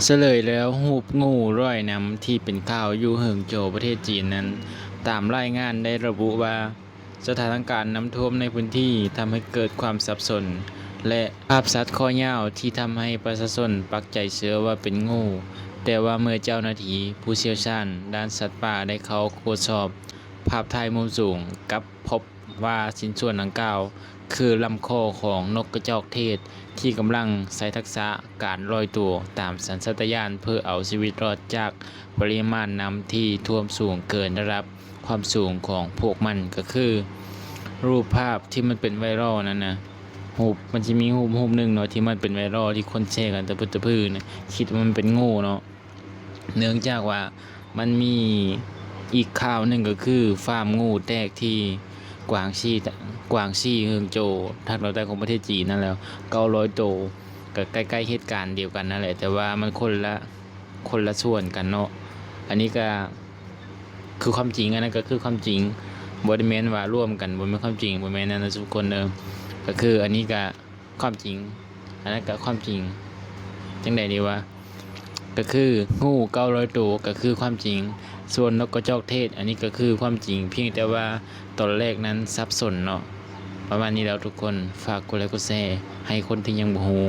ສະເຫຼີຍແລ້ວ, ຮູບງູຮ້ອຍນ້ຳທີ່ເປັນຂ່າວຢູ່ເຮີງໂຈ ປະເທດຈີນນັ້ນ, ຕາມລາຍງານໄດ້ລະບຸວ່າ ສະຖານະການນ້ຳຖ້ວມໃນພື້ນທີ່ທຳໃຫ້ເກີດຄວາມສັບສົນ ແລະ ພາບສັດຄໍຍາວທີ່ທຳໃຫ້ປະຊາຊົນປັກໃຈເຊື່ອວ່າເປັນງູ, ແຕ່ວ່າເມື່ອເຈົ້າໜ້າທີ່ຜູ້ຊ່ຽວຊານດ້ານສັດປ່າໄດ້ເຂົ້າກວດສອບພາບຖ່າຍມຸມສູງ ກັບພົບ ວ່າຊິ້ນສ່ວນດັ່ງກ່າວຄືລຳຄໍຂອງນົກກະຈອກເທດ ທີ່ກຳລັງໃຊ້ທັກສະການລອຍໂຕຕາມສັນຊາດຕະຍານ ເພື່ອເອົາຊີວິດລອດຈາກປະລິມານນ້ຳທີ່ຖ້ວມສູງເກີນລະດັບຄວາມສູງຂອງພວກມັນ. ກໍຄືຮູບພາບທີ່ມັນເປັນໄວຣັລນັ້ນນະ, ຮູບ ມັນຊິມີຮູບ ຮູບໜຶ່ງເນາະ ທີ່ມັນເປັນໄວຣັລ ທີ່ຄົນແຊກັນຕະພຶດຕະພືນະ, ຄິດວ່າມັນເປັນງູເນາະ. ເນື່ອງຈາກວ່າມັນມີອີກຂ່າວໜຶ່ງ ກໍຄືຟາມງູແຕກທີ່ກວາງຊີ ກວາງຊີ ເຮີງໂຈ ທາງຕອນໃຕ້ຂອງປະເທດຈີນນັ້ນແຫຼະ ເກົ້າຮ້ອຍໂຕ, ກໍໃກ້ໆເຫດການດຽວກັນນັ້ນແຫຼະ ແຕ່ວ່າມັນຄົນລະ ຄົນລະສ່ວນກັນເນາະ. ອັນນີ້ກໍຄືຄວາມຈິງ, ອັນນັ້ນກໍຄືຄວາມຈິງ, ບໍ່ໄດ້ແມ່ນວ່າລວມກັນ ບໍ່ແມ່ນຄວາມຈິງ, ບໍ່ແມ່ນນັ້ນນະທຸກຄົນເດີ. ກໍຄືອັນນີ້ກໍ ຄວາມຈິງ, ອັນນັ້ນກໍຄວາມຈິງ. ຈັ່ງໃດດີວະ? ກໍຄືງູເກົ້າຮ້ອຍໂຕກໍຄືຄວາມຈິງ, ສ່ວນນົກກະຈອກເທດ ອັນນີ້ກໍຄືຄວາມຈິງ, ພຽງແຕ່ວ່າຕອນແລກນັ້ນສັບສົນເນາະ. ປະມານນີ້ແຫຼະທຸກຄົນ, ຝາກກົດໄລກົດແຊໃຫ້ຄົນທີ່ຍັງບໍ່ຮູ້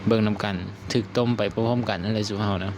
ເບິ່ງນຳກັນ, ຖືກຕົ້ມໄປພ້ອມໆກັນນັ້ນແຫຼະສູ່ເຮົານະ.